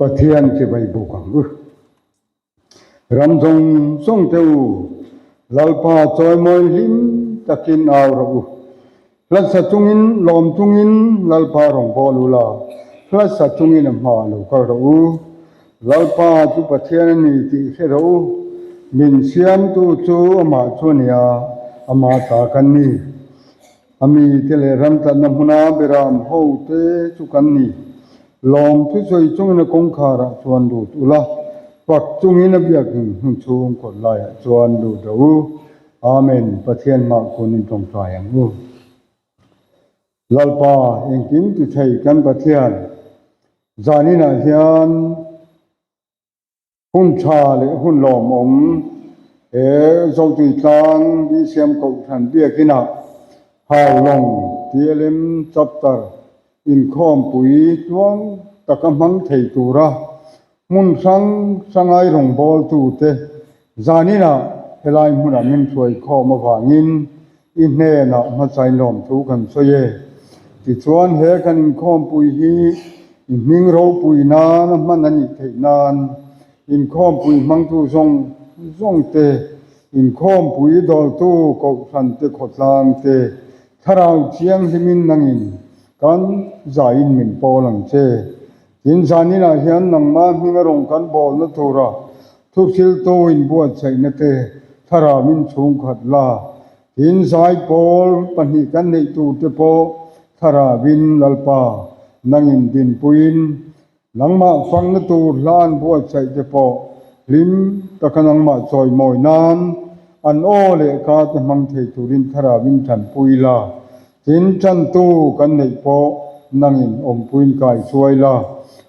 Pathian chibai buk ang u. Ram zawng zawng te u, Lalpa chawimawi hlim takin au rawh u. Hla sa chungin lawm chungin Lalpa rawngbâwl u la, hla sa chungin a hma lo kal rawh u. Lalpa chu Pathian a ni tih hre rawh u. Min siamtu chu amah chu a nia, amah ta kan ni. A mite leh ram tlatna hmuna beram hote chu kan ni. Lawm thusawi chungin a kawngkharah chuan lut ula, pak chungin a biakinn hmun chhung kawt laiah chuan lut rawh u. Amen. Pathian hmah kun in tawngtai ang u. Lalpa, engkim ti thei kan Pathian, zaninah hian Hun tha leh hun lawmawm he Zotui tlang BCM Kohhran biakinah Haulawng TLM Chapter inkhawmpui tluang taka hmang thei tura hmun hrang hrangai rawngbawltute zaninah helai hmunah min hruaikhawm avangin i hnenah hmasain lawmthu kan sawi e. Tichuan he kan inkhawmpui hi i hming ropui nan a hman a nih theih nan inkhawmpui hmangtu zawng zawng te, inkhawmpui dawltu kohhran te khawtlang te, thlarau thianghlimin nangin kan zaiin min pawl ang che. Tin zaninah hian nangmah hminga rawn kan bawlna tura Thuhriltu inbuatsaihna te thlarauin chhungkhat la, tin zaipawl pahnih kan neih tur te pawh thlarauin Lalpa nangin dinpuiin nangmah fangna tur hla an buatsaih te pawh hlim taka nangmah chawimawi nan an aw leh ka te hmang thei turin thlarauin tanpui la, tin tantu kan neih pawh nangin awmpuiin kai chuai la,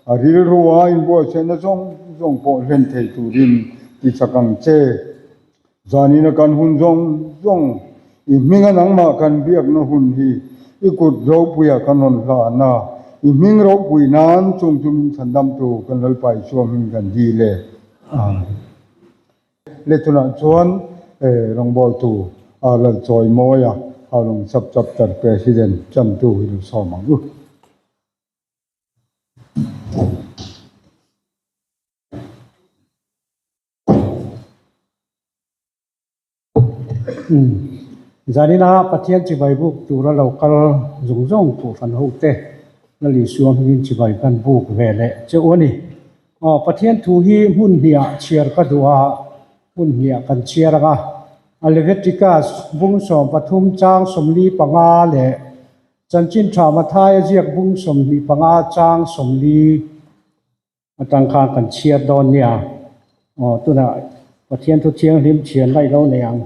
a rilrua inbuatsaihna zawng zawng pawh hlen thei turin ti chak ang che. Zanina kan hun zawng zawng, i hminga nangmah kan biakna hun hi i kut ropuia kan rawn hlan a, i hming ropui nan chung chu min chhandamtu kan Lalpa Isua hming kan dil e. Amen. Le tunah chuan rawngbawltu Lalchawi Mawia Haulawng Sub-Chapter President chantu hi lo sawm ang u. Zanina Pathian chibai buk tura lo kal zawng zawng Kohhran hote Lal Isua hmingin chibai kan buk ve leh che u a ni. Aw, Pathian thu hi hmun hniah chhiar ka duh a, hmun hniah kan chhiar ang a. A Leviticus bung 13 chang 45 leh Chanchin Tha Mathaia ziak bung 25 chang 40 atang khan kan chhiar dawn nia. Aw, tunah Pathian thu thianghlim chhiar laih lo nei ang.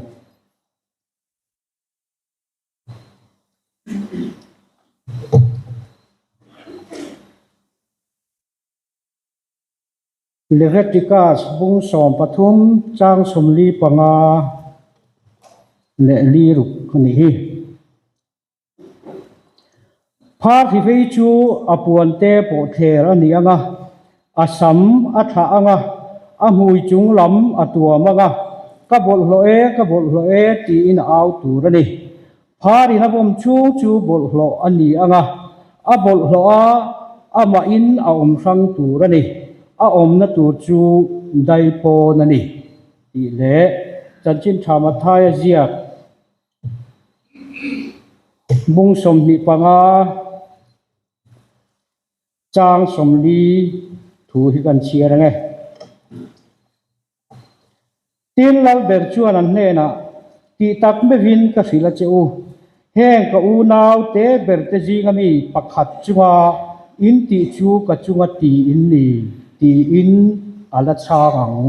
Leviticus bung 13 chang 45 leh li ruk a nih hi. Phar hi vei chu a puan te pawh thler a ni ang a, a sam a thlah ang a, a hmui chung lam a tuam ang a, ka bawlhhlawh e, ka bawlhhlawh e tiin a au tur a ni. Phar in a bawm chhung chu bawlhhlawh a ni ang a, a bawlhhlawh a, amahin a awm hrang tur a ni, a awmna tur chu daipawn a ni tih leh Chanchin Tha Mathaia ziak Bung 25 chang 40 thu hi kan chhiar ang e. Tin, Lalber chuan an hnenah, Tih tak meuhin ka hrilh a che u, heng ka unau te ber te zinga mi pakhat chunga in tih chu ka chunga ti in ni, tiin a la chhang ang.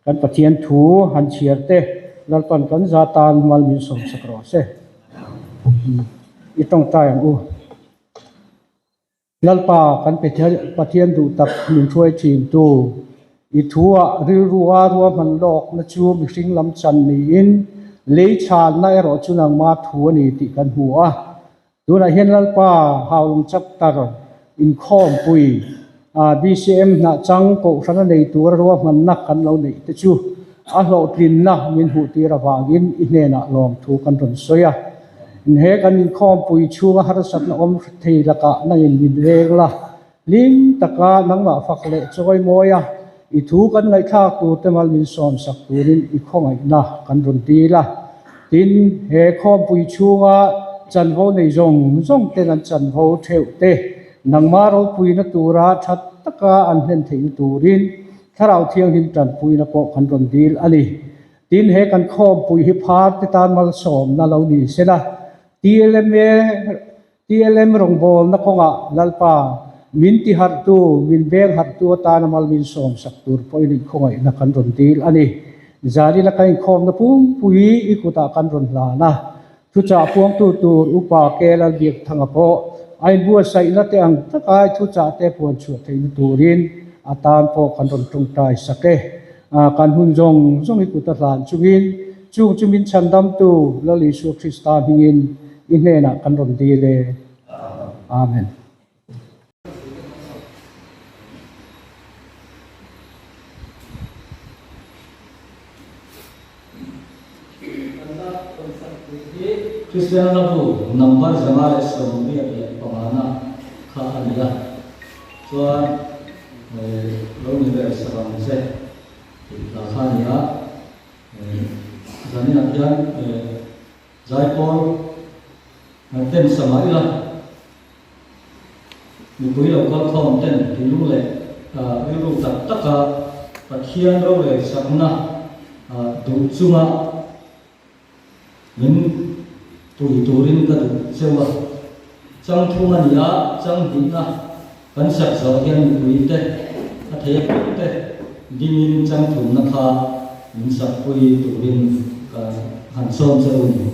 Kan Pathian thu han chhiar te Lalpan kan za tan mal min sawm sak rawh se. I tawngtai ang u. Lalpa kan Pathian duh tak min hruai thin tu, i thu ah rilru a ruahman lawkna chu mihring lam chan niin lei chhanna erawh chu nangma thu a ni tih kan hmu a. Tunah hian Lalpa Haulawng Chapter inkhawmpui BCM hnah chang Kohhran a nei tura ruahmanna kan lo neih te chu a hlawhtlinna min hmuh tir avangin i hnenah lawmthu kan rawn sawi a. He kan inkhawmpui chhunga harsatna awm thei lakah nangin min reng la. Hlim taka nangmah fak leh chawi mawi a, i thu kan ngaihthlak tur te mal min sawm sak turin i khawngaihna kan rawn dil a. Tin, he khawmpui chhunga chanvo nei zawng zawng ten an chanvo theuh te nangmah ropuina tura that taka an hlen theihna turin Thlarau Thianghlim tanpuina pawh kan rawn dil a ni. Tin, he kan khawmpui hi phar te tan malsawmna lo ni sela, TLMA TLM rawngbawlna kawngah Lalpa min ti harhtu, min veng harhtu atana mal min sawmsak tur pawhin inkhawngaihna kan rawn dil a ni. Zanina ka inkhawmna pumpui i kutah kan rawn hlan a, thuchah puangtu tur Upa Ke Lalbiakthanga pawh a inbuatsaihna te ang taka i thuchah te puan chhuah theihna turin a tan pawh kan rawn tawngtai sak e. Kan hun zawng zawng i kut a hlan chungin chung chu min chhandamtu Lal Isua Krista hmingin i hnenah kan rawn dil e. Amen. Kristian Hlabu number 185 na kha a ni a, chuan lo ni ve sarang che tih hla kha a ni a, zaninah hian Zaipawl ten sama ila mipui lo kal khawm ten thinlung leh rilru tak taka Pathian rorel sakna duh chunga min pui turin ka duh cheu a. Chang thum a ni a, chang hnihna kan sak zawh hian mipui te a thei apiang te dingin chang thumna kha min sakpui turin ka han sawm che u ni.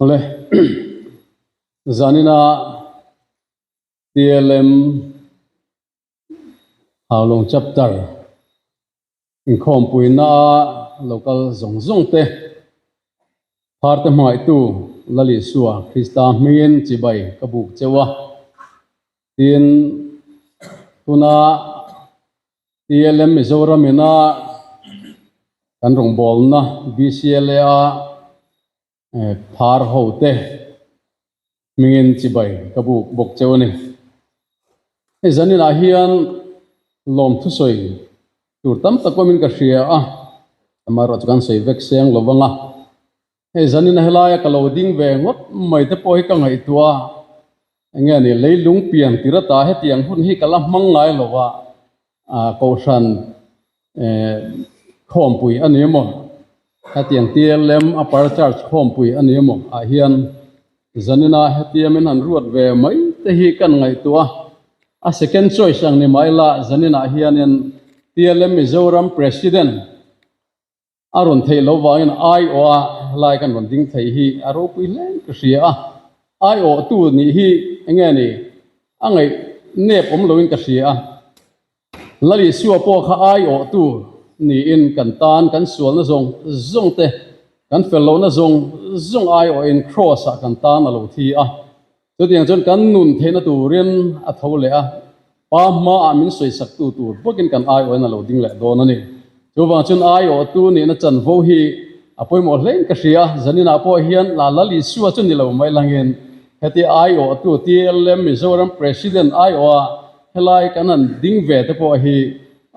Awle, zanina TLM Haulawng Chapter inkhawmpuina local zawng zawng te pharte hmangaihtu Lal Isua Krista hmingin chibai ka buk cheu a. Tin, tuna TLM Mizoram ina kan rawngbawlna BCLA a phar ho te hmingin chibai ka buk bawk cheu a ni. Hei zaninah hian lawm thusawi tur tam tak awmin ka hria a, amaherawhchu kan sawi vek seng lo vang a. Hei zanina helaia ka lo ding ve ngawt mai te pawh hi ka ngaihtuah a, enge ni leilung pian tir ata hetiang hun hi ka la hmang ngai lo a, Kohhran khawmpui a ni emaw, hetiang TLM Upper Church khawmpui a ni emaw ah hian zanina hetiang min han ruat ve mai te hi kan ngaihtuah a, a second choice ang ni mai la zaninah hianin TLM Mizoram President A rawn theih loh vangin aiawha lai kan rawn ding thei hi a ropui hle ka hria a, aiawhtu nih hi enge ni a ngaih nep awm loin ka hria a. Lal Isua pawh kha aiawhtu niin kan tan kan sualna zawng zawng te, kan fel lohna zawng zawng aiawhin Kraws-ah kan tan a lo thi a. Chutiang chuan kan nun theihna turin a tho leh a, Pa hmaah min sawisaktu tur bawkin kan aiawhin a lo ding leh dawn a ni. Chuvang chuan aiawhtu nihna chanvo hi a pawimawh hlein ka hria. Zaninah pawh hian la Lal Isua chu ni lo mai langin heti aiawhtu TLM Mizoram President aiawha helai kan han ding ve te pawh hi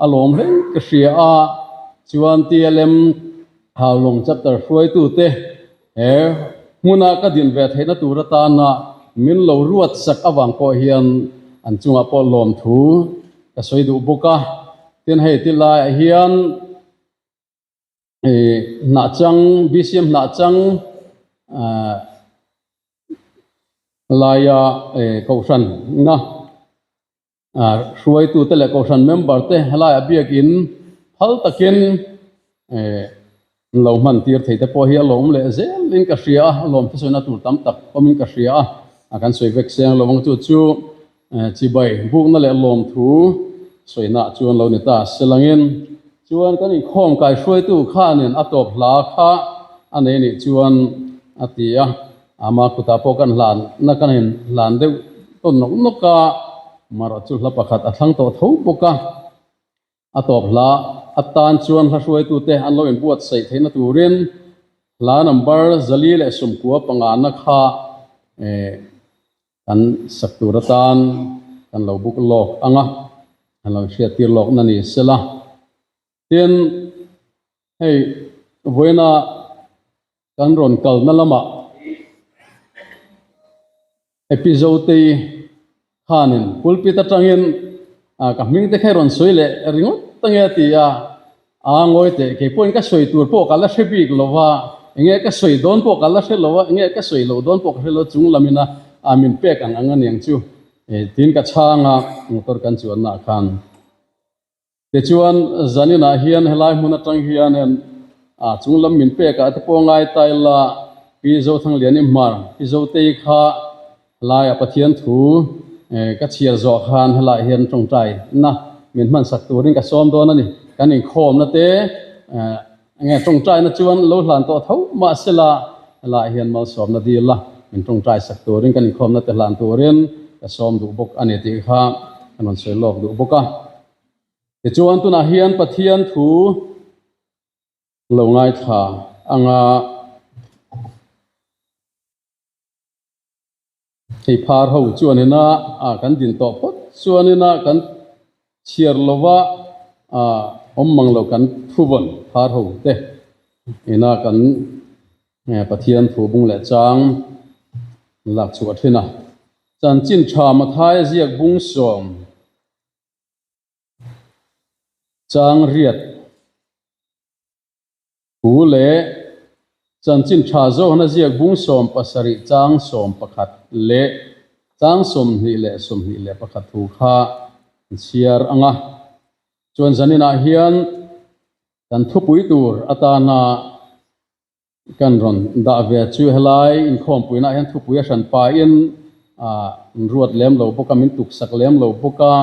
a lawm hlein ka hria a. Chuan TLM Haulawng Chapter hruaitute He hmuna ka din ve theihna tur atana min lo ruat sak avang pawh hian an chungah pawh lawmthu ka sawi duh bawk a. Tin, hei ti laiah hian hnahchang, BCM hnahchang laia kohhran na Hruaitute leh kohhran member te helaiah biakin phal takin an lo hman tir thei te pawh hi a lawm leh zel in ka hria a, a lawm thusawi na tur tam tak awm in ka hria a, kan sawi vek seng lo ang chu chu chibai bukna leh lawmthu sawina chuan lo ni ta selangin chuan kan inkhawm kai hruaitu khanin a tawp hla kha a nei nih chuan a ti a. Ama kutah pawh kan hlan na kan in hlan deuh tawn nawk nawk a, marawh chu hla pakhat a thlang tawh tho bawk a. A tawp hla atan chuan hla hruaitute an lo inbuatsaih theihna turin hla number 495 na kha kan sak tur atan kan lo buk lawk ang a, kan lo inhriattir lawk na ni sela. Tin, hei vawiina Kan rawn kalna lamah episode khanin pulpit atangin ka hming te kha i rawn sawi leh ringawt ange a ti a, a ngawi teh kei pawhin ka sawi tur pawh ka la hre bik lo va, enge ka sawi dawn pawh ka la hre lo a, enge ka sawi loh dawn pawh ka hre lo a, chung lamina a min pek ang ang aniang chu tiin ka chhang a, motor kan chuanna ah khan. Tichuan, zaninah hian helai hmun atang hianin a chunglam min pekah te pawh ngai ta ila, Pi Zothangliani Hmar, Pi Zotei kha helaia Pathian thu ka chhiar zawh khan helaiah hian tawngtaina min hmansak turin ka sawm dawn a ni. Kan inkhawmna te enge tawngtaina chuan lo hlan tawh tho mahsela helaiah hian malsawmna dil a, min tawngtai sak turin kan inkhawmna te hlan turin ka sawm duh bawk a ni tih kha ka rawn sawi lawk duh bawk a. Tichuan tunah hian Pathian thu lo ngaithla anga hei phar ho chuanina kan din tawh phawt chuanina kan chhiar lova awm mang lo kan thuvawn phar ho te ina kan Pathian thu bung leh chang lak chhuah thin a. Chanchin tha Mathaia ziak bung sawm Chang riat thu leh chanchin tha zawhna ziak bung 17 chang 11 leh chang 20 leh 21 thu kha an chhiar ang a. Chuan zaninah hian kan thupui tur atana. Kan rawn dah ve chu helai inkhawmpuinaah hian thupui a hran pahin an ruat lem lo bawk a, min tuksak lem lo bawk a.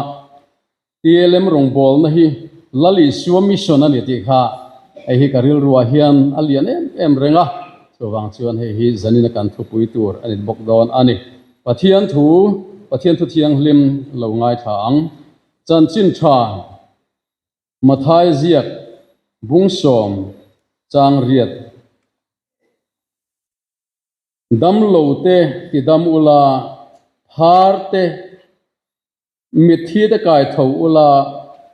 TLM rawngbawlna hi Lal Isua mission a ni tih kha hei hi ka rilruah hian a lian em em reng a, chuvang chuan hei hi zanina kan thupui tur a ni bawk dawn a ni. Pathian thu, Pathian thu thianghlim lo ngaithla ang. Chanchin tha Mathai ziak bungsawm chang riat. Damlo te ti dam ula, phar te Mitthi te kai tho ula,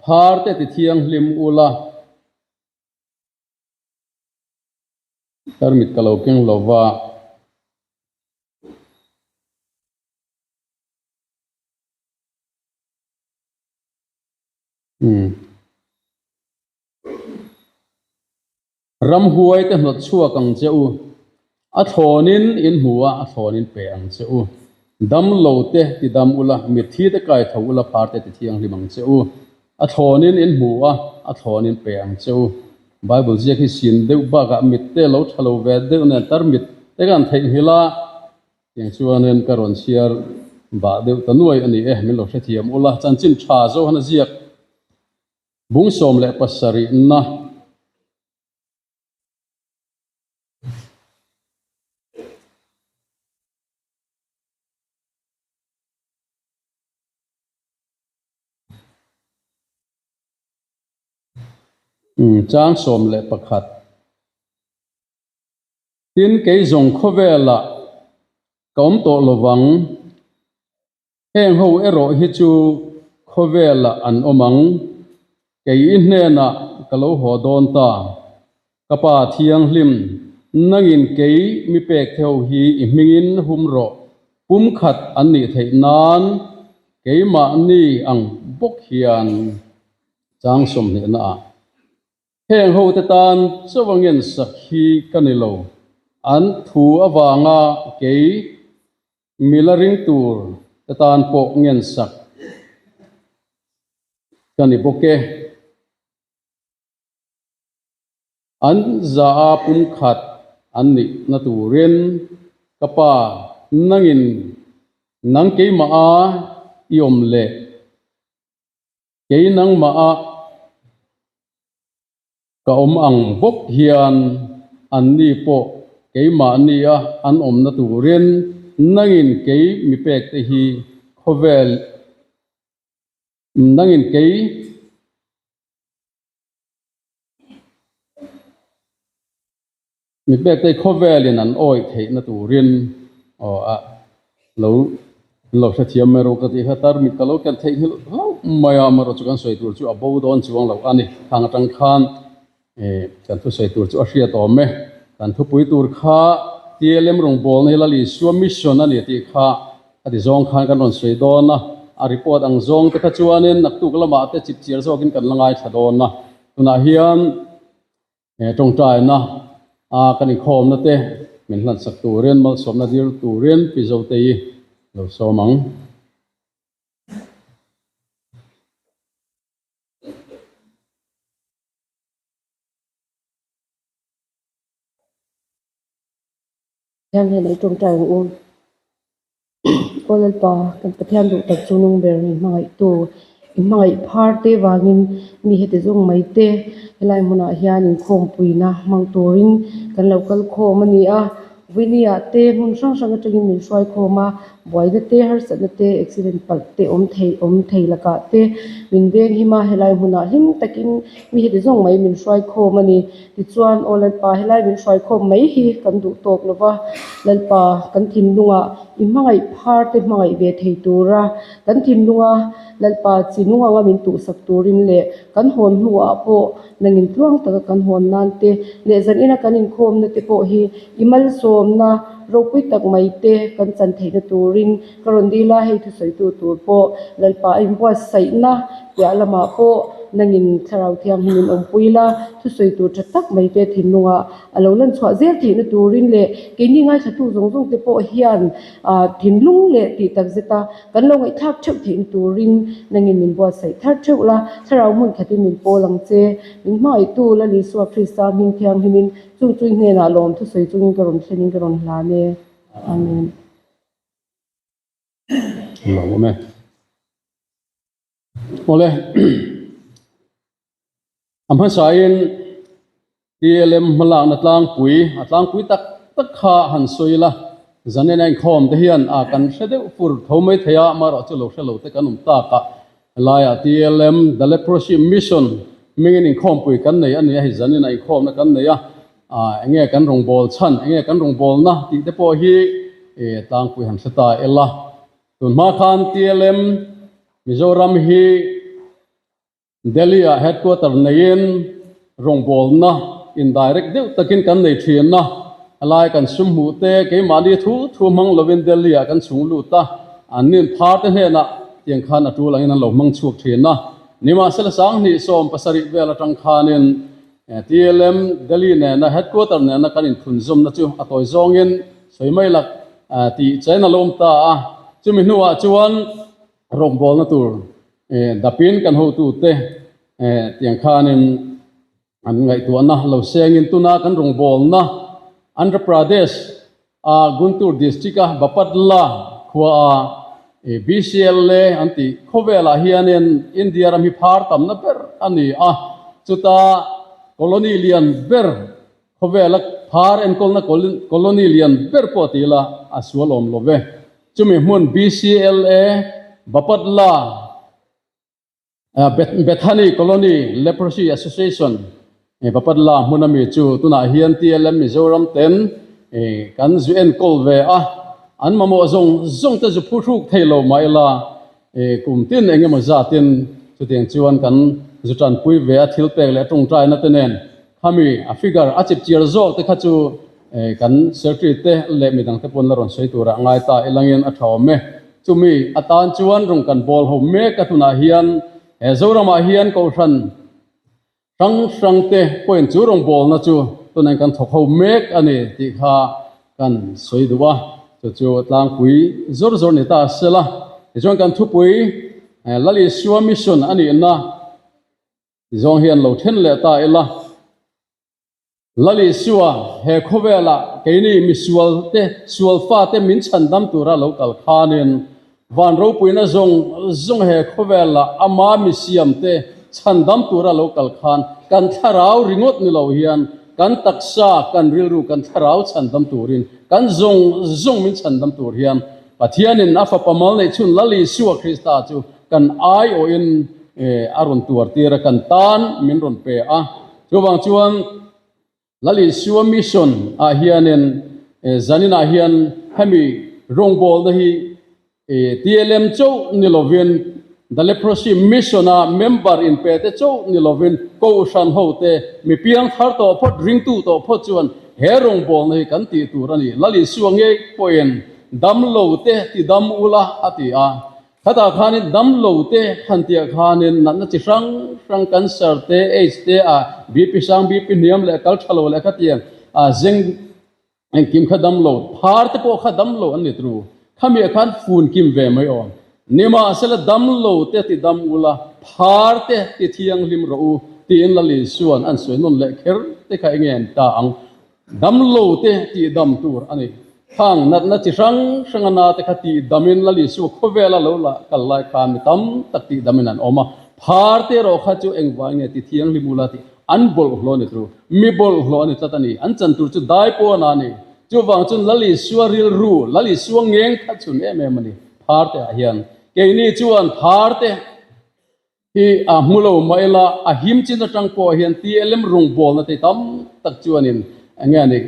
phar te ti thianghlim ula. Tarmit ka lo keng lo va. Umm. Ramhuai te hnawt chhuak ang che u. A thlawnin in hmu a, a thlawnin pe ang che u. Dam lo te ti dam ula, mitthi te kai tho ula, phar te ti thianghlim ang che u. A thlawnin in hmu a, a thlawnin pe ang che u. Bible ziak hi sin deuh bakah mit te lo tha lo ve deuh nen tarmit te kan theihnghilh a. Tiang chuanin ka rawn chhiar bah deuh ta nuai a ni e, min lo hrethiam ula. Chanchin tha Johana ziak Bung 17 na. Chang 11. Tin, kei zawng khawvelah ka awm tawh lovang. Heng ho erawh hi chu khawvelah an awm ang. Kei i hnenah ka lo haw dawn ta. Ka Pa Thianghlim, nangin kei mi pek theuh hi i hmingin hum rawh. Pumkhat an nih theih nan keimahni ang bawk hian chang 20 naah. Heng hote tan chauh a ngensak hi ka ni lo. An thu avanga kei Mila ring tur te tan pawh ngensak ka ni bawk e. An za a pumkhat an nih na turin ka pa nangin nang keimah a i awm leh kei nangmah a Ka awm ang bawk hian anni pawh keimahni a an awmna turin nangin kei mi pek te hi khawvel nangin kei mi pek te hi khawvelin an awih theihna turin aw a lo an lo hrethiam mai rawh ka tih kha tarmit ka lo ken theih nghilh hlauh mai a, amaherawhchu kan sawi tur chu a bo dawn chuang loh a ni. Khang atang khan eh kan thusawi tur chu a hriat awm e. Kan thupui tur kha TLM rawngbawlna hi Lal Isua mission a ni tih kha a ti zawng khan kan rawn sawi dawn a, a report ang zawng te kha chuanin naktuk lamah te chipchiar zawkin kan la ngaithla dawn a. Tunah hian He tawngtaina a kan inkhawmna te min hlansak turin malsawmna dil turin Pi Zotei lo sawm ang. Pathian hian ei tawngtai ang u. Aw Lalpa, kan Pathian duh tak chu nung ber min hmangaihtu, i hmangaih phar te vangin mi heti zawng mai te helai hmunah hian inkhawmpuina hmang turin kan lo kal khawm a ni a. Vawinia te hmun hrang hrang atangin min hruai khawm a, buaina te, harsatna te, accident palh te awm thei awm thei lakah te min veng him a, helai hmunah hlim takin mi heti zawng mai min hruai khawm a ni. Tichuan, Aw Lalpa, helai min hruai khawm mai hi kan duh tawk lo va, Lalpa, kan thinlungah i hmangaih phar te hmangaih ve thei tura kan thinlunga Lalpa chi nung anga min tuhsak turin leh kan hawn hnuah pawh nangin tluang taka kan hawn nan te leh zanina kan inkhawmna te pawh hi i malsawmna ropui tak mai te kan chan theihna turin. turin ka rawn dil a, hei thusawitu tur pawh Lalpa a inbuatsaihna piah lamah pawh nangin Thlarau Thianghlimin awmpui la, thusawi tur tha tak mai te thinlungah a lo lan chhuah zel theihna turin leh keini ngaithlatu zawng zawng te pawh hian thinlung leh tih tak zeta kan lo ngaihthlak theuh theihna turin nangin min buatsaih thar theuh la, Thlarau hmun khatin min pawl ang che, min hmangaihtu Lal Isua Krista hming thianghlimin Chung chui hnenah lawm thusawi chungin ka rawn thlenin ka rawn hlan e. Amen. Lawm e. Awle. A hmasain TLM hmalakna tlangpui, a tlangpui tak tak kha han sawi la, zanin a inkhawm te hian a kan hre deuh fur tho mai thei a, amaherawhchu lo hre lo te kan awm tak a. Helaiah TLM, The Leprosy Mission, hmingin inkhawmpui kan nei a ni a, hei zanin a inkhawmna kan nei a, enge kan rawngbâwl chhan, enge kan rawngbâwlna tih te pawh hi tlangpui han hre ta ila. Tun hma khan TLM Mizoram hi Delhi-ah headquarter neiin rawngbâwlna indirect deuh takin kan nei thin a, helai kan sum hmuh te keimahni thu thu hmang lovin Delhi-ah kan chhung lut a, an nin phar te hnenah tiang khan a tul angin an lo hmang chhuak thin a. Nimahsela 2017 vel atang khanin TLM Delhi nena headquarter nena kan inphunzawmna chu a tawi zawngin sawi mai lak tih chain a lo awm ta a, chumi hnuah chuan rawngbawlna tur dapin kan hotute tiang khanin an ngaihtuahna lo sengin tuna kan rawngbawlna Andhra Pradesh a Guntur district a Bapatla khua a BCLA an tih khawvelah hianin India ram hi phar tamna ber a ni a, chuta colony lian ber khawvela phar enkawlna colony lian ber pawh ti ila a sual awm lo ve. Chumi hmun BCLA Bapatla Bethany Colony Leprosy Association Bapatla hmun ami chu tunah hian TLM Mizoram ten kan zu enkawl ve a, an mamawh zawng zawng te zu phuhruk thei lo mah ila kum tin eng emaw zatin chutiang chuan kan zu tanpui ve a, thil pek leh tawngtaina te nen khami a figure a chip chiar zawk te kha chu kan secretary te leh midang te pawn la rawn sawi turah ngai ta ilangin a tha awm e. Chumi atan chuan rung kan bawl ho mek a tunah hian he Zoramah hian Kohhran hrang hrang te pawhin chu rawngbawlna chu tunah kan thawk ho mek a ni tih kha kan sawi duh a, chu chu tlangpui zawr zawr ni ta sela. Tichuan kan thupui Lal Isua Mission a nihna zawng hian lo then leh ta ila. Lal Isua, he khawvelah keini misual te, sual fate min chhandam tura lo kal khanin, van ropuina zawng zawng he khawvelah ama misiam te chhandam tura lo kal khan kan thlarau ringawt ni lo hian kan taksa, kan rilru, kan thlarau chhandam turin, kan zawng zawng min chhandam tur hian Pathianin a Fapa mal neih chhun Lal Isua Krista chu kan aiawhin a rawn tuar tir a, kan tan min rawn pe a. Chuvang chuan Lal Isua mission ah hianin zaninah hian hemi rawngbawlna hi TLM chauh ni lovin The Leprosy Mission a member inpe te chauh ni lovin Kohhran ho te mi piang thar tawh phawt ringtu tawh phawt chuan he rawngbawlna hi kan tih tur a ni. Lal Isua ngei pawhin damlo te ti dam ula a ti a. Khatah khanin damlo te han tiah khanin natna chi hrang hrang cancer te, aids te, a BP sang, BP hniam leh kal tha lo leh khatiang a zeng engkim kha damlo, phar te pawh kha damlo an ni tru. Khamiah khan fun kim ve mai awm. Nimahsela damlo te ti dam ula, phar te ti thianghlim rawh u tiin Lal Isua'n an sawi nawn leh kher te kha enge an ta ang. Damlo te tihdam tur a ni. Khang natna chi hrang hranga na te kha tihdamin Lal Isua khawvela lo la kal lai khan mi tam tak tihdamin an awm a. Phar te erawh kha chu engvai nge ti thianghlim ula tih an bawlhhlawh a ni tru. Mi bawlhhlawh a ni tlat a ni. An chan tur chu dai pawn a ni. Chuvang chuan Lal Isua rilru, Lal Isua ngeng kha chhun em em a ni phar te ah hian. Keini chuan phar te. Hi a hmu lo mah ila a him chin atang pawh hian TLM rawngbawlna te tam tak chuanin eng nge ni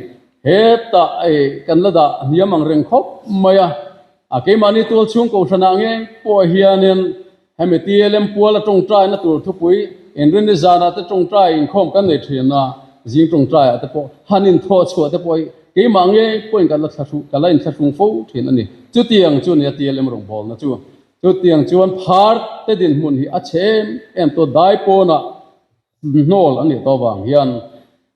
hetah ei kan la dah hniam ang reng khawp mai a, a keimahni tual chhung kohhranah nge pawh hianin hemi TLM puala tawngtaina tur thupui inrinni zanah te tawngtai inkhawm kan nei thin a, zing tawngtaiah te pawh han inthawh chhuah te pawh hi. Keimah ngei pawhin ka la thlahrung, ka la inthlahrung fo thin a ni. Chutiang chu nia TLM rawngbawlna chu. Chutiang chuan phar te dinhmun hi a chhe em em tawh dai pawnah hnawl a nih tawh vang hian.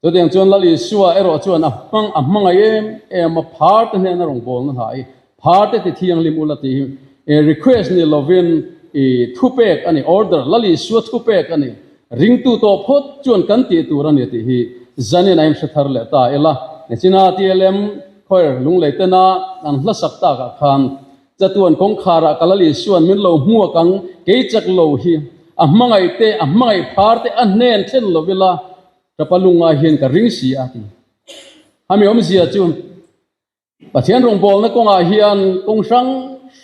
Chutiang chuan Lal Isua erawh chuan a hmang a hmangaih em em a, phar te hnena rawngbawlna hna hi phar te ti thianghlim ula tih hi request ni lovin i thupek a ni, order, Lal Isua thupek a ni. Ringtu tawh phawt chuan kan tih tur a ni tih hi zanin a inhre thar leh ta ila. Nichina TLM Choir lunglei tena an hlasak takah khan Chatuan kawngkharah ka Lal Isuan min lo hmuak ang, kei chak lo hi a hmangaih te, a hmangaih phar te a hnen thlen lo ila ka pa lungngai hian ka ring si a ti. Hami awmzia chu Pathian rawngbawlna kawngah hian kawng hrang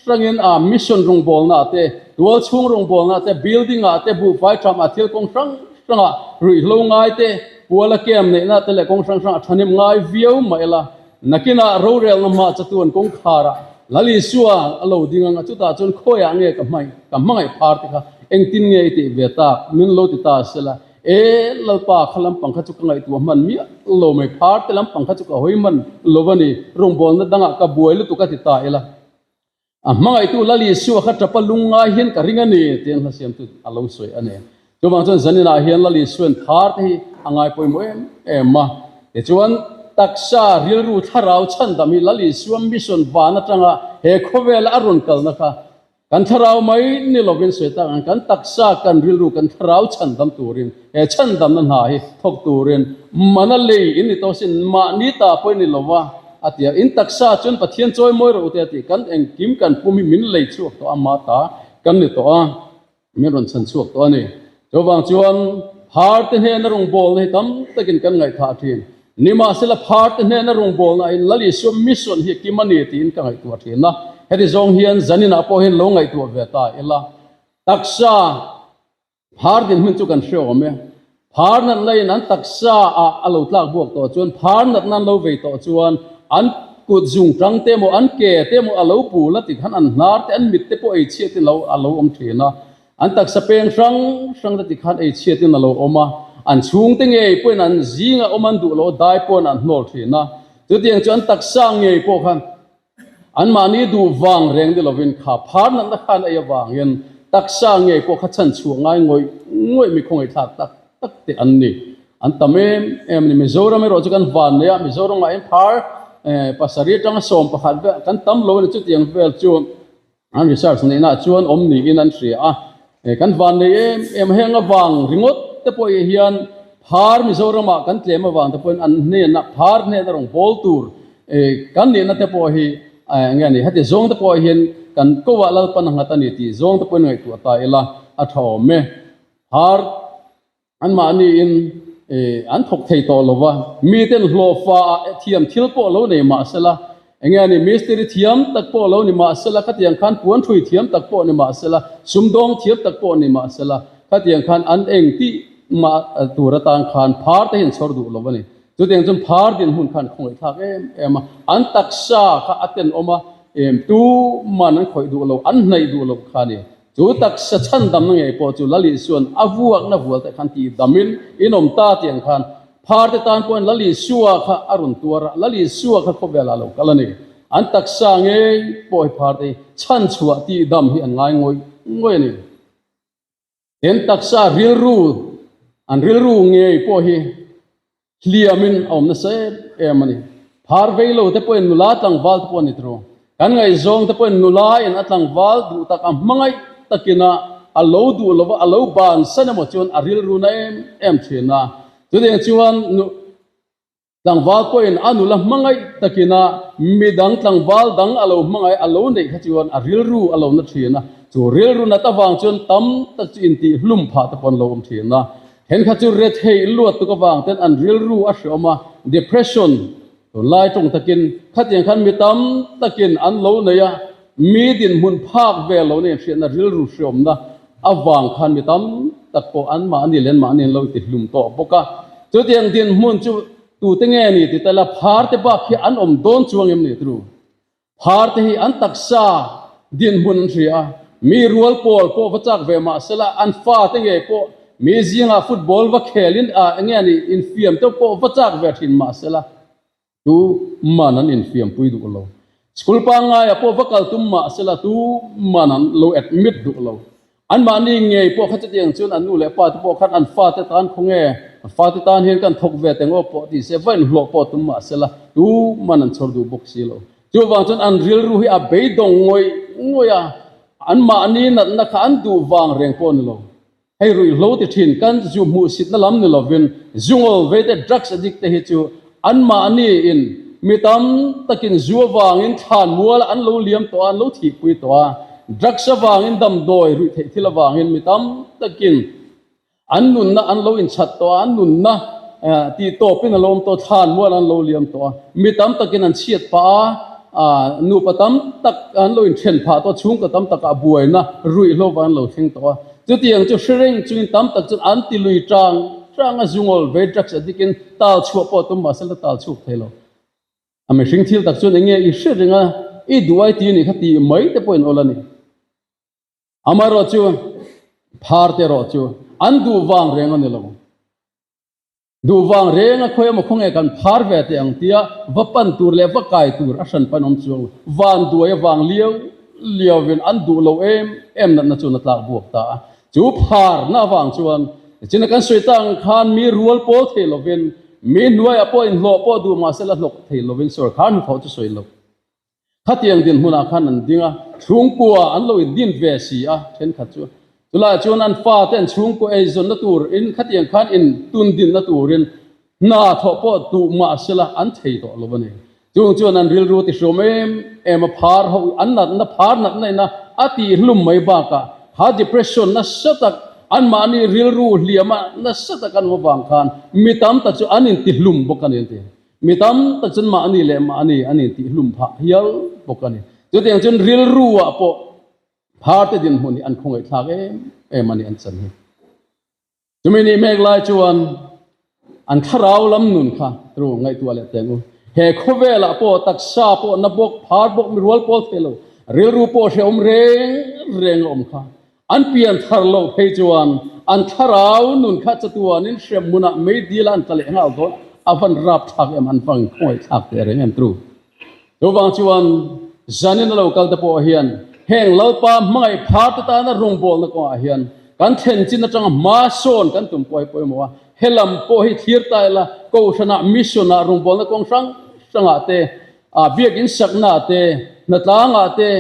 hrangin a mission rawngbawlna ah te, tual chhung rawngbawlna ah te, building ah te, buhfai tham ah thil kawng hrang hrangah ruihhlo ngai te, puala camp neihna te leh kawng hrang hrangah thahnem ngai viau mah ila Nakinah rorelna hma chatuan kawngkharah Lal Isua a lo ding ang a, chutah chuan khawiah nge ka hmai, ka hmangaih phar te kha engtin nge i tih ve tak? Min lo ti ta sela, E Lalpa, kha lampang kha chu ka ngaihtuah hman miah lo mai, phar te lampang kha chu ka hawi hman lo va ni, rawngbawlna dangah ka buai lutuk a ti ta ila. A hmangaihtu Lal Isua kha tapa lungngai hian ka ring a ni, tiin hla siamtu a lo sawi a ni. Chuvang chuan zaninah hian Lal Isua'n thar te hi a ngai pawimawh em em a. Tichuan, taksa, rilru, thlarau chhandam hi Lal Isua mission van atanga he khawvela a rawn kalna kha kan thlarau mai ni lovin sawi tak ang, kan taksa, kan rilru, kan thlarau chhandam turin he chhandamna hna hi thawk turin mana lei in ni tawh sin, mahni ta pawh i ni lova. A ti a, In taksa chuan Pathian chawi mawi rawh u te a ti. Kan engkim kan pum hi min lei chhuak tawh a, ama ta kan ni tawh a, min rawn chhan chhuak tawh a ni. Chuvang chuan phar te hnena rawngbawlna hi tam takin kan ngaihthah thin. Nimahsela phar te hnena rawngbawlna aiin Lal Isua mission hi kim a ni tiin ka ngaihtuah thin a. Heti zawng hian zaninah pawh hian lo ngaihtuah ve ta ila. Taksa. Phar dinhmun chu kan hre awm e. Phar natna in an taksa ah a lo tlak buak tawh chuan phar natna an lo vei tawh chuan an kut zung tang te emaw an ke te emaw a lo pul a tikhan an hnar te an mit te pawh ei chhiat in a lo awm thin a. An taksa peng hrang hrang te tikhan ei chhiat in a lo awm a. An chhung te ngei pawhin an zing a awm an duh loh dai pawn an hnawl thin a. Chutiang chu an taksa ngei pawh khan Anmahni duh vang reng ni lovin kha phar natna khan ei avangin taksa ngei pawh kha chhan chhuah ngai ngawih ngawih mi khawngaihthlak tak tak te an ni. An tam em em a ni. Mizoram erawh chu kan van nei a, Mizoram ah hian phar pasarih atanga 11 vel kan tam lo a ni. Chutiang vel chu An research neihna chuan awm niin an hria a, kan van nei em em a, heng avang ringawt te pawh hian phar Mizoramah kan tlem avang te pawhin an hnena phar hnena rawn bawl tur kan nihna te pawh hi eng nge ni heti zawng te pawh hian kan koah Lalpan a nghat a ni tih zawng te pawhin ngaihtuah ta ila a tha awm e. Phar Anmahniin an thawk thei tawh lo va, miten hlawhfa ah thiam thil pawh lo nei mah sela, eng nge ni mistiri thiam tak pawh lo ni mah sela, khatiang khan puanthui thiam tak pawh ni mah sela, sumdawng thiam tak pawh ni mah sela, khatiang khan an eng tih mah tur atan khan phar te hian chhawr duh lo a ni. Chutiang chuan phar dinhmun khan khawngaihthlak em em a, an taksa kha a tenawm a, tu man an khawih duh lo, an hnaih duh lo kha a ni. Chu taksa chhandamna ngei pawh chu Lal Isua'n a vuakna vual te khan tih damin in awm ta tih ang khan phar te tan pawhin Lal Isua kha a rawn tuar a, Lal Isua kha khawvelah a lo kal a ni. An taksa ngei pawh hi phar te hi chhanchhuah tih dam hi an ngai ngawih ngawih a ni. Tin taksa rilru, an rilru ngei pawh hi Hliamin a awm nasa em em a ni. Phar vei lo te pawhin nula tlangval te pawh a ni turu. Kan ngaihzawng te pawhin nula in a tlangval duh tak a hmangaih takin a a lo duh lova a lo bansan emaw chuan a rilru na em em thin a. Chutiang chuan nu tlangval pawhin a nula hmangaih takin a midang tlangval dang a lo hmangaih a lo neih kha chuan a rilru a lo na thin a. Chu rilru nat avang chuan tam tak chu intihhlum phah te pawh an lo awm thin a. Thenkhat chu retheih luat tuk avang ten an rilru a hreawm a, depression, tunlai tawng takin khatiang khan mi tam takin an lo nei a, mi dinhmun phak ve lo nen hriatna rilru hreawmna avang khan mi tam tak pawh anmahni leh anmahni an lo intihlum tawh bawk a. Chutiang dinhmun chu tute nge ni ti ta ila phar te bak hi an awm dawn chuang em ni tru? Phar te hi an taksa dinhmun an hria a, mi rual pawl pawh va chak ve mah sela an fa te ngei pawh mi zingah football va khel in ah enge a nih infiam te pawh va chak ve thin mah sela. Tu man an infiampui duh lo. School pangngai ah pawh va kal tum mah sela tu man an lo admit duh lo. Anmahni ngei pawh kha chutiang chuan an nu leh pa te pawh khan an fate tan khaw nge, an fate tan hian kan thawk ve teng aw pawh ti se va inhlawh pawh tum mah sela tu man an chhawr duh bawk si lo. Chuvang chuan an rilru hi a beidawng ngawih ngawih a, anmahni natna kha an duh vang reng pawh a ni lo. Hei ruihhlo ti thin kan zu hmuhsitna lam ni lovin zungawl vei te drugs addict te hi chu anmahni in mi tam takin zu avangin thlan mual an lo liam tawh a, an lo thihpui tawh a, drugs avangin damdawi ruih theih thil avangin mi tam takin an nunna an lo inchhat tawh a, an nunna tih tawpin a lo awm tawh a, thlan mual an lo liam tawh a, mi tam takin an chhiat pah a, nupa tam tak an lo inthen phah tawh a, chhungkaw tam takah buaina ruihhlo vang an lo thleng tawh a. Chutiang chu hre reng chungin tam tak chuan an ti lui tang tang a, zungawl ve drugs addict in tal chhuah pawh tum mahse la tal chhuak thei lo. A mihring thil tak chuan enge i hre reng a, i duh ai ti a nih kha tih mai te pawhin awl a ni. Amaherawhchu phar te erawh chu an duh vang reng a ni lo. Duh vang reng a khawi emaw khawnge kan phar ve teh ang tia va pan tur leh va kai tur a hran pan awm chuang lo. Van duai avang liau liauin an duh lo em em natna chuan a tlak buak ta a. Chu pharna avang chuan china kan sawi ta ang khan mi rual pawl thei lovin mi hnuaiah pawh inhlawh pawh duh mahse la hlawk thei lovin sorkar hnathawh chu sawi lo. Khatiang dinhmunah khan an ding a, chhungkua an lo indin ve si a, thenkhat chu. Chulaiah chuan an fate an chhungkua eizawnna tur in khatiang khan in tundinna turin hna thawh pawh duh mah sela an thei tawh lo a ni. Chung chuan an rilru ti hrawm em em a, phar ho an natna phar natna ina a tihhlum mai bakah kha depression nasa tak anmahni rilru hliama nasa tak an awm avang khan mi tam tak chu an intihlum bawk a ni an ti. Mi tam tak chuan mahni leh mahni an intihhlum phah hial bawk a ni. Chutiang chuan rilru-ah pawh pharte dinhmun hi an khawngaihthlak em em a ni an chan hi. Chumi nih mek lai chuan an thlarau lam nun kha ru ngaihtuah leh teng u. He khawvelah pawh taksa pawh na bawk, phar bawk, mi rual pawl thei lo, rilru pawh hrehawm reng reng a awm kha. An pian thar loh phei chuan an thlarau nun kha chatuanin hrem hmunah meidil a an tla leh nghal dawn a van rap thlak em an vang khawngaih thlak teh reng em tru. Chuvang chuan zanin a lo kal te pawh hian heng Lalpa hmangaih phar te tana rawngbawlna kawngah hian kan thlen chin atanga hma sawn kan tum pawh hi pawimawh a, helam pawh hi thlir ta ila Kohhranah mission ah rawngbawlna kawng hrang hrangah te A biakinn saknaah te, hnatlangah te,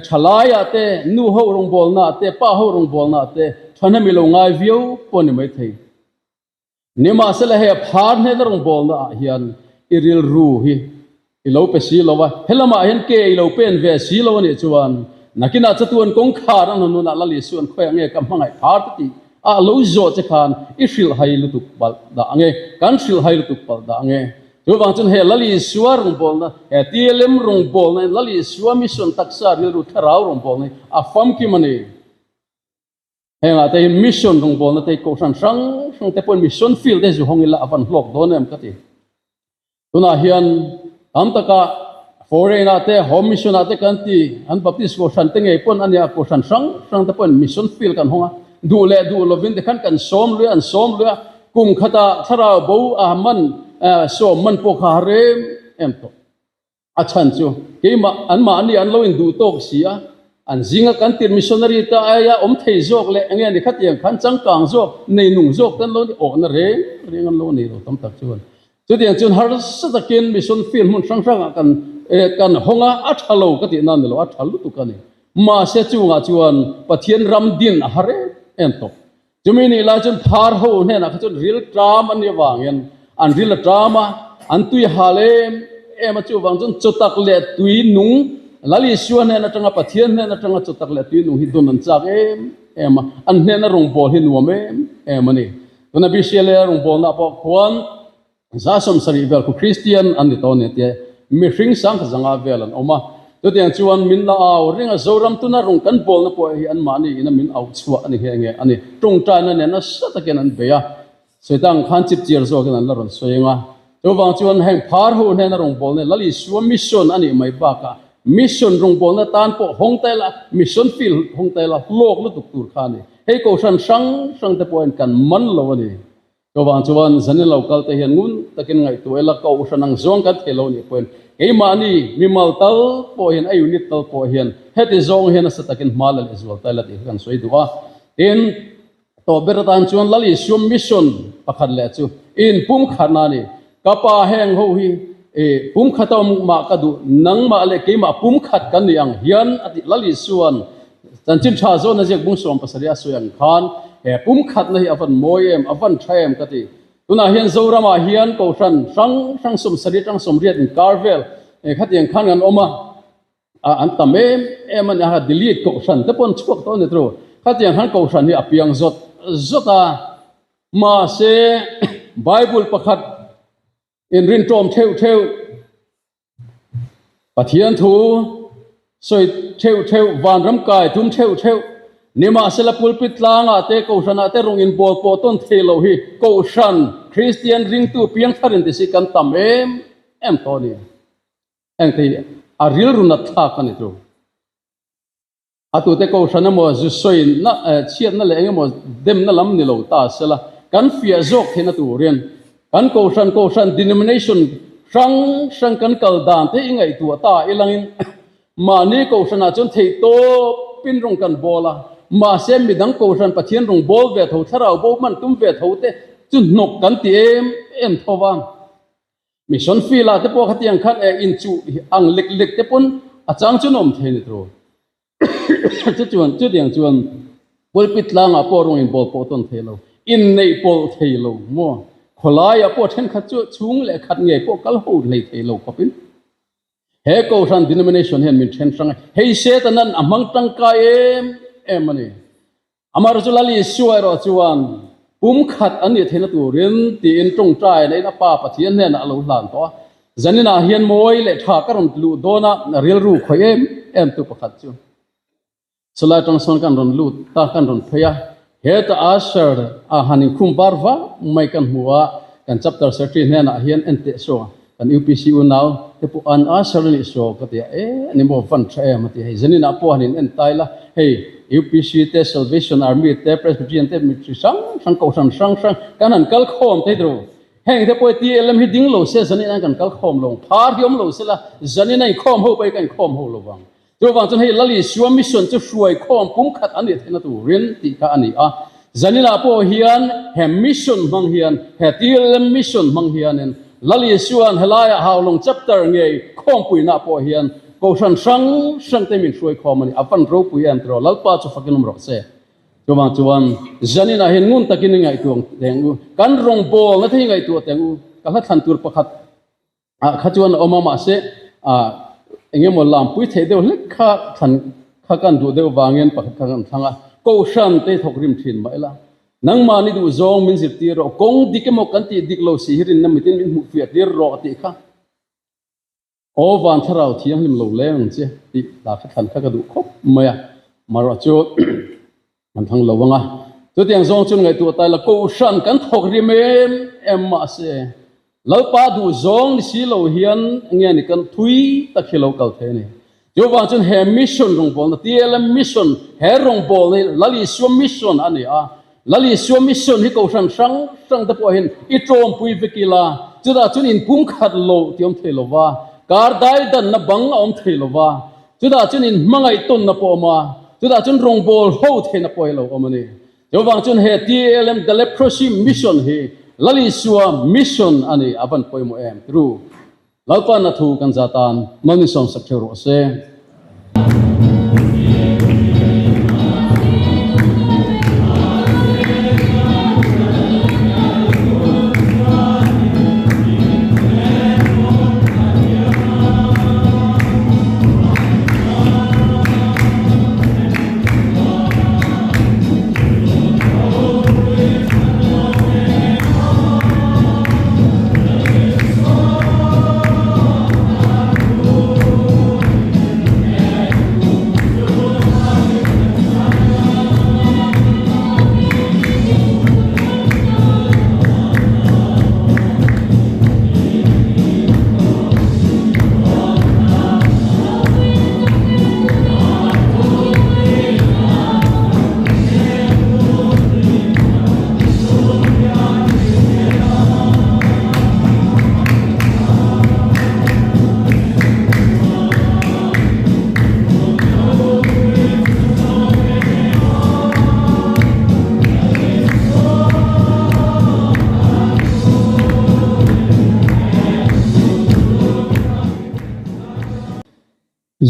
thalaiah te, nu ho rawngbawlnaah te, pa ho rawngbawlnaah te thahnem i lo ngai viau pawh a ni maithei. Nimahsela hei a phar hnena rawngbawlnaah hian i rilru hi i lo pe si lo a, helamah hian ke i lo pen ve si lo a nih chuan nakinah chatuan kawngkhar a hnunah Lal Isuan khawiah nge ka hmangaih phar te tih a lo zawh che khan i hrilhhai lutuk palh dah ange, kan hrilhhai lutuk palh dah ange. Chuvang chuan he Lal Isua rawngbawlna, he TLM rawngbawlna in Lal Isua mission taksa rilru thlarau rawngbawlna hi a famkim a ni. Hengah te hi mission rawngbawlna te hi kohhran hrang hrang te pawhin mission field te zu hawng ila a van hlawk dawn em ka ti. Tunah hian tam taka foreign ah te home mission ah te kan ti, an Baptist kohhran te ngei pawn a nia, kohhran hrang hrang te pawhin mission field kan hawng a, duh leh duh lovin tikhan kan sawm lui a, an sawm lui a, Kum khatah thlarau bo a man sawm man pawh kha a rem em tawh. A chhan chu keimah anmahni an lo induh tawk si a, an zinga kan tir missionary te aia awm thei zawk leh enge ni khatiang khan changkang zawk, neinung zawk te an lo ni awhna reng reng an lo nei lo tam tak chuan. Chutiang chuan harsa takin mission field hmun hrang hrangah kan kan hawng a, a tha lo ka tih nan ni lo, a tha lutuk a ni. Mahse chungah chuan Pathian ram din a har em em tawh. Chumi nih lai chuan phar ho hnenah kha chuan ril ṭam an nih avangin an ril a ṭam a, an tui hal em em a, chuvang chuan chawtak leh tui nung Lal Isua hnen aṭanga Pathian hnen aṭanga chawtak leh tui nung hi dun an chak em em a, an hnena rawngbâwl hi nuam em em a ni. Tuna BCLA rawngbâwlnaah pawh khuan 70% vel khu Kristian an ni tawh a ni tia mihring sangkhat zanga vel an awm a. Chutiang chuan min la au ring a, Zoram tuna rung kan bawlna pawh hi anmahni ina min auh chhuah a ni nghe nghe a ni. Tawngtaina nen nasa takin an bei a, Sawitang khan chip chiar zawkin an la rawn sawi ang a. Chuvang chuan heng phar ho hnena rawngbawlna Lal Isua mission a nih mai bakah mission rawngbawlna tan pawh hawng ta ila, mission field hawng ta ila hlawk lutuk tur kha a ni. Hei kohhran hrang hrang te pawhin kan man lo a ni. Chuvang chuan zanin lo kal te hian ngun takin ngaihtuah ila kohhran ang zawng kan thei lo nih pawhin keimahni mimal tal pawh hian a unit tal pawh hian heti zawng hian nasa takin hma la leh zual ta ila tih kha kan sawi duh a. Tin, tawh ber atan chuan Lal Isua mission pakhat leh chu inpumkhatna a ni. Ka pa heng ho hi i pumkhat a awm mah ka duh, nangmah leh keimah pumkhat kan ni ang hian a tih Lal Isua'n Chanchin tha zawhna ziak bung 70 a sawi ang khan he pumkhatna hi a van mawi em, a van tha em ka ti. Tunah hian Zoramah hian Kohhran hrang hrang 70 atang 80 inkar vel khatiang khan kan awm a, an tam em em a ni a, delete Kohhran te pawh an chhuak tawh a ni tawh. Khatiang khan Kohhran hi a piang zawt zawt a, mahse Bible pakhat inrintawm theuh theuh, Pathian thu sawi theuh theuh, vanram kai tum theuh theuh, nimahsela pulpit tlangah te Kohhranah te rawng inbawl pawh tawn thei lo hi Kohhran Kristian ringtu piangthar in ti si kan tam em em tawh a ni. Engthei a rilru nat thlak a ni chu. A tute Kohhran emaw zu sawina chhiatna leh engemaw demna lam ni lo ta sela, kan fiah zawk theihna turin kan Kohhran Kohhran denomination hrang hrang kan kal dan te i ngaihtuah ta ilangin mahni Kohhranah chuan theihtawpin rawng kan bawl a, mahse midang Kohhran Pathian rawng bawl ve tho, thlarau bo hman tum ve tho te chu hnawk kan ti em em tho va. Mission field ah te pawh khatiang khan eh inchuh ang lek lek te pawn a chang chu an awm thei ni tawh. Chu chuan chutiang chuan pulpit tlangah pawh rawng inbawl pawh tawn thei lo, inneih pawlh thei lo maw? Khawlaiah pawh thenkhat chu chhung leh khat ngei pawh kal ho hlei thei lo khawpin he Kohhran denomination hian min then hrang a, hei Setanan a hmang tangkai em em a ni. Amar chu Lal Isua erawh chuan pum khat an nih theihna turin tiin tawngtai neiin a Pa Pathian hnenah a lo hlan tawh a. Zaninah hian mawi leh tha ka rawn luh dawn a, rilru khawih em em tu pakhat chu chulai atang sawn kan rawn lut ta, kan rawn phei a. Heta Asher a han inkhum var vak mai kan hmu a, kan chapter secretary hnenah hian en teh saw. Kan UPC unau te pawh an answer a nih saw ka ti a, e ani maw van tha em a ti a, hei zanin ah pawh han in en tai la, hei UPC te Salvation Army te Presbyterian te mi chi hrang hrang kohhran hrang hrang kan han kal khawm thei tawh heng te pawh hi TLM hi ding lo se zanin an kan kal khawm lo ang, phar hi awm lo se la zanin a inkhawm ho pawh hi ka inkhawm ho lo vang. Chuvang chuan hei Lal Isua mission chu hruai khawm pumkhat an nih theihna turin tih kha a ni a. Zaninah pawh hian he mission hmang hian, he TLM mission hmang hianin Lal Isua'n helaiah Haulawng chapter ngei khawmpuinah pawh hian Kohhran hrang hrang te min hruai khawm a ni. A van ropui em tiraw? Lalpa chu fakin awm rawh se. Chuvang chuan zaninah hian ngun takin i ngaihtuah teng u. Kan rawngbawlna te hi ngaihtuah teng u. Ka hla thlan tur pakhat Ah kha chuan a awm a, mahse ah eng emaw lampui theih deuh hlek kha thlan kha kan duh deuh vangin pakhat kha kan thlang a, Kohhran te thawk rim thin mah ila, nangmah ni duh zawng min zirtir rawh, kawng dik emaw kan tih dik lo si hi rinna mitin min hmuh fiah tir rawh tih kha aw van thlarau thianghlim lo leng ang che tih hla kha thlan kha ka duh khawp mai a, marawh chu kan thlang lo ang a, chutiang zawng chuan ngaihtuah ta ila Kohhran kan thawk rim em em mahse Lalpa duh zawng ni si lo hian nge ni kan thui tak hi lo kal thei a ni. Chuvang chuan he mission rawngbawlna, TLM mission, he rawngbawlna hi Lal Isua mission a ni a. Lal Isua mission hi Kohhran hrang hrang te pawh hian i tawmpui vek ila, chutah chuan inpumkhat lo tih a awm thei lo va, kar daidanna bang a awm thei lo va, chutah chuan inhmangaih tawnna pawh a awm a, chutah chuan rawngbâwl ho theihna pawh hi a lo awm a ni. Chuvang chuan he TLM The Leprosy Mission hi Lal Isua mission a ni a van pawimawh em? Ru Lalpa na thu kan za tan malnisawm sak theuh rawh se.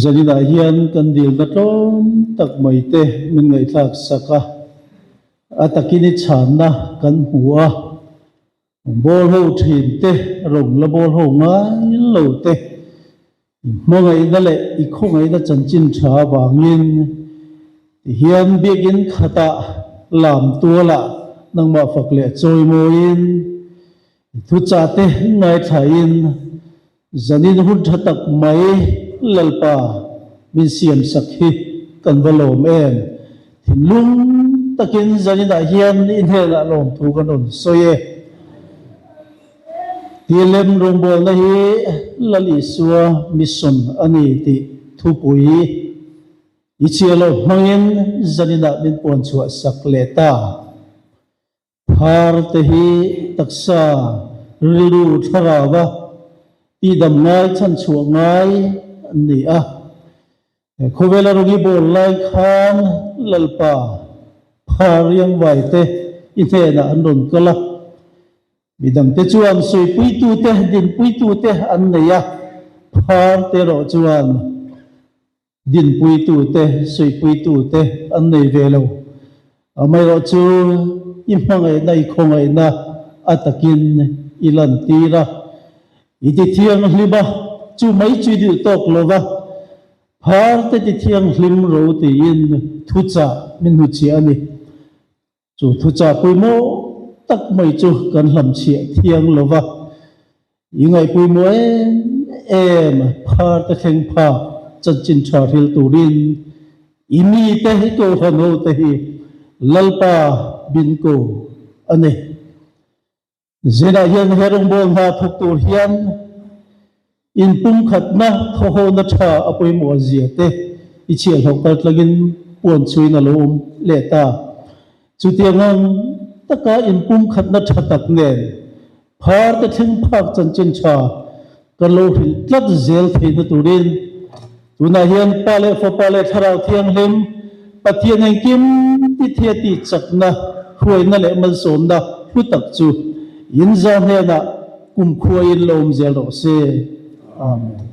Zaninah hian kan dilna tlawm tak mai te min ngaihthlak sak a, a takin i chhanna kan hmu a. Bawl ho thin te, rawng la bawl ho ngai lo te, i hmangaihna leh i khawngaihna chanchin tha avangin tihian biakinn khatah lam tualah nangmah fak leh chawimawiin i thuchah te ngaithlain zanin hun tha tak mai Lalpa min siamsak hi kan va lawm em? Thinlung takin zaninah hian i hnenah lawmthu kan rawn sawi e. TLM rawngbawlna hi Lal Isua mission a ni tih thupui i chhiah loh hmangin zaninah min puan chhuah sak leh ta. Phar te hi taksa rilru thlarau a tihdam ngai chhanchhuah ngai an ni a. Khawvela rawngi bawl lai khan Lalpa phar riangvai te i hnenah an rawn kal a. Midangte chuan sawipuitute, dinpuitute an nei a, phar te erawh chuan dinpuitute, sawipuitute an nei ve lo. Amaherawh chu i hmangaihna, i khawngaihna a takin i lantir a, i ti thianghlim a, chu mai chu i duh tawk lo va, phar te ti thianghlim ro tiin thuchah min hnuchhiah a ni. Chu thuchah pawimawh tak mai chu kan hlamchhiah thiang lo va, i ngaihpawimawh em em phar te thleng phak chanchin tha hril turin i mite hi Kohhran ho te hi Lalpa bin ko a ni. Zinah hian he rawngbâwl hna thawk tûr hian inpumkhatna thawhona ṭha a pawimawh zia te i chhiahhlawh kal tlangin puan chhuiin a lo awm leh ta. Chutiang ang taka inpumkhatna ṭha tak nen phar te thleng phak chanchin ṭha kan lo hrilh tlat zel theihna turin tunah hian Pa leh Fapa leh Thlarau Thianghlim, Pathian engkim tithia tih chakna, hruaina leh malsawmna hlu tak chu in za hnenah kumkhuain lo awm zel rawh se. Amen.